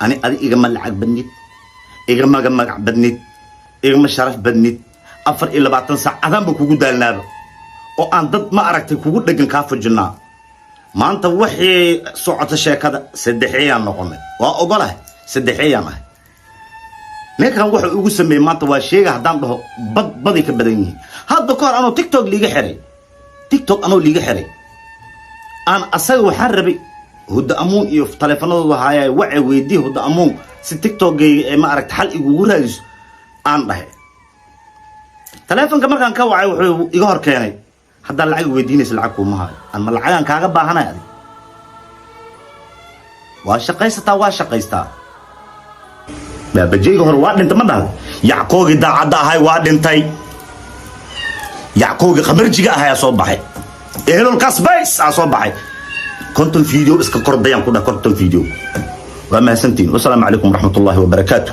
Ani adi igama lacag badnid, igamaga magac badnid, igama sharaf badnid. 24 saac adaan ba kugu daalnaaba oo aan dad ma aragtay kugu dhegan kaa fujinnaa. Maanta waxay socota sheekada saddexeeyaan noqonay. Waa ogolahay, saddexeeyaan ahay. Ninkan wuxuu igu sameeyey maanta waa sheega. Haddaan dhaho bad baday ka badan yihiin. Hadda ka hor anoo TikTok liiga xiray, TikTok anoo liiga xiray, aan asaga waxaan rabay Hudda Amuun iyo taleefanadooda haaya wace weydii Hudda Amuun si TikTokgayga ee ma aragta xal igugu raadiso aan dhahay. Taleefonka markaan ka wacay, wuxuu iga hor keenay, "Haddaa lacag weydiinaysa, lacag kuuma hayo." Aan ma lacagaan kaaga baahanay? Adig waa shaqaysataa, waa shaqaystaa. Baabajeyga hore waa dhintay, ma dhahda? Yackoogii daacadda ahay waa dhintay, Yackoogii qamarjiga ahayaa soo baxay, ehelolkaas bays aa soo baxay. 50 video iska kordayaan ku dhah, 50 video. Waa mahadsantihin. Wasalaamu calaykum waraxmatullaahi wabarakaatu.